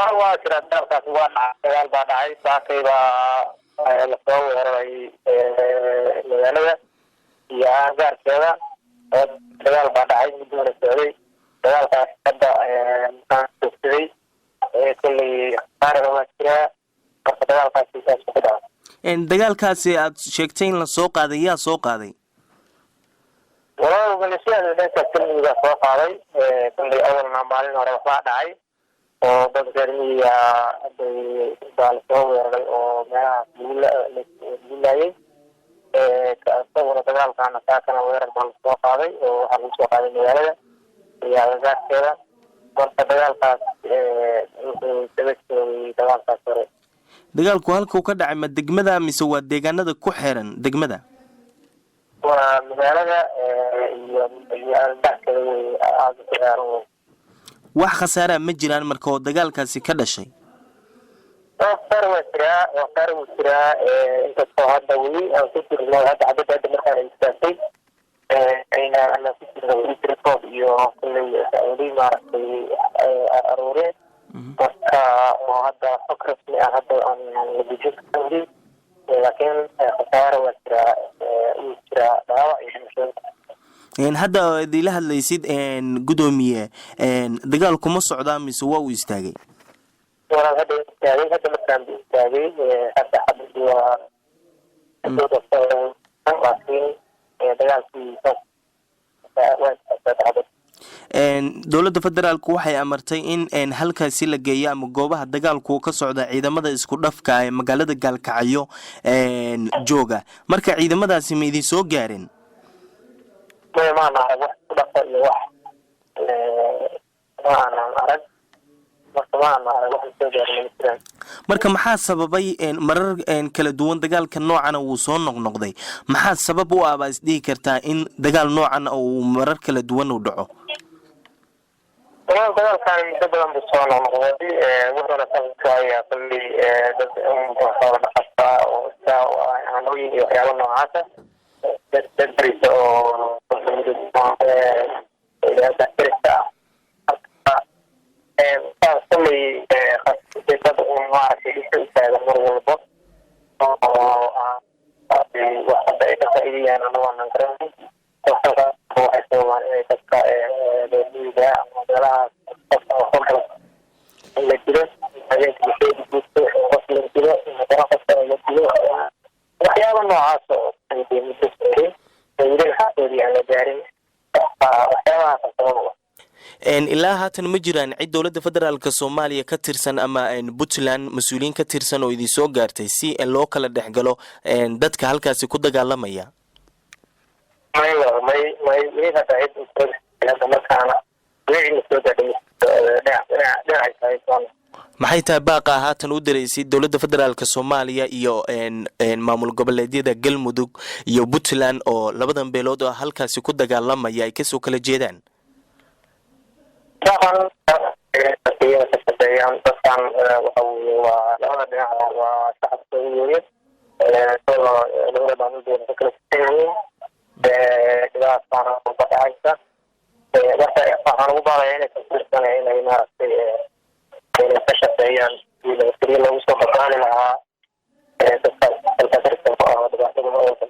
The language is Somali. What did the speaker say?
Walaal, waa jira dagaalkaasi, waa dhacay, dagaal baa dhacay. Saakay baa lasoo weeraray magaalada iyo aagaarkeeda. Dagaal baa dhacay, muddoona socday dagaalkaas. Hadda joogsaday, kolley khasaarana waa jiraa. Marka dagaalkaasi saas ku dhacay. Dagaalkaasi aad sheegtay in lasoo qaaday, yaa soo qaaday? Walaal, maleeshiyada dhanka Galmudug soo qaaday. Kolley awalna maalin hore waxbaa dhacay oo dad reer miyiga baa lasoo weeraray oo meelahaas lagu laayay. Isaguna dagaalkana saakana weerar baa lasoo qaaday oo waxaa lagu soo qaaday magaalada iyo agagaarkeeda. Marka dagaalkaas wuxuu daba joogay dagaalkaas hore. Dagaalku halkuu ka dhacay, ma degmada mise waa deegaanada ku xeeran degmada? Waa magaalada iyo agagaarkeeda wey, aada ku xeeran wey. Wax khasaaraa ma jiraan marka oo dagaalkaasi ka dhashay? Khasaar waa jiraa, khasaar wuu jiraa, inkastoo hadda weli aan ku jirno. Hadda xabadda hadda markaan istaagtay ayna ana ku jirno weli tirikoob iyo kulley weli maaragtay aruureen. Marka oo hadda xog rasmi ah hadda aan la gujin karin weli, laakiin khasaare waa jiraa, wuu jiraa, dhaawac iyo dhimasho. Hadda idila hadlaysid, gudoomiye, dagaalku ma socdaa mise waa uu istaagay? Walaal, hadda istaagay, hadda markaan bu istaagay. Hadda xabadii waa, laakiin dagaalkii waa istaagtay xabad. Dowladda federaalku waxay amartay in halkaasi la geeyo ama goobaha dagaalku ka socda ciidamada isku dhafka ee magaalada Gaalkacyo jooga. Marka ciidamadaasi ma idin soo gaareen? Maya, maana arag wax isku dhafa iyo wax, ma aanan arag. Marka ma aanan arag wax soo gaarin, ma jiraan. Marka maxaa sababay marar kala duwan dagaalka noocana wuu soo noqnoqday? Maxaa sabab u ah baa isdhihi kartaa in dagaal noocan uu marar kala duwan uu dhaco? Walaal, dagaalkan muddo badan buu soo noqnoqday, wuxuuna sababkaya kolley dad xoolo dhaqata oo iska aanooyin iyo waxyaalo noocaasa, dad darisa oo darisa ah. Marka saas kolley dad un maaragtay dhisa u taagan mar walbo oo wax hadda ay ka faa'iidayaan anagoo aanan garanayn. Waxay sababaan inay dadka reer miyiga ama meelahaas qofka waxba in la dilo, habeenka lasoo guurto, qof la dilo, haddana qofka la dilo, waxyaaba noocaas oo muddo socday oo weli xaqoodii aan la gaarin, waxyaabahaas sabab u ah. Ilaa haatan ma jiraan cid dowladda federaalka Soomaaliya ka tirsan ama Puntland mas-uuliyiin ka tirsan oo idin soo gaartay si loo kala dhex galo dadka halkaasi ku dagaalamaya? May, may, may, weli hadda cid hadda markaana weli cidna soo gaadhay dhinacay tahay soona. Maxay tahay baaqa haatan u diraysid dowladda federaalka Soomaaliya iyo maamul goboleedyada Galmudug iyo Puntland oo labadan beelood oo halkaasi ku dagaalamaya ay kasoo kala jeedaan? Dhaqan ka shaqeeyaan dadkan waxa weye waa labada dhinac, waa shacabka weeye, labada baanudeena ka kala shaqeyn yihiin, dhibaataana uba dhacaysa. Marka waxaan ugu baaqaya inay kafiirsan inay maaragtay inay ka shaqeeyaan sidii nabadgelyo loogu soo badbaadi lahaa dadkaas halkaas ah dhibaatada mar walba.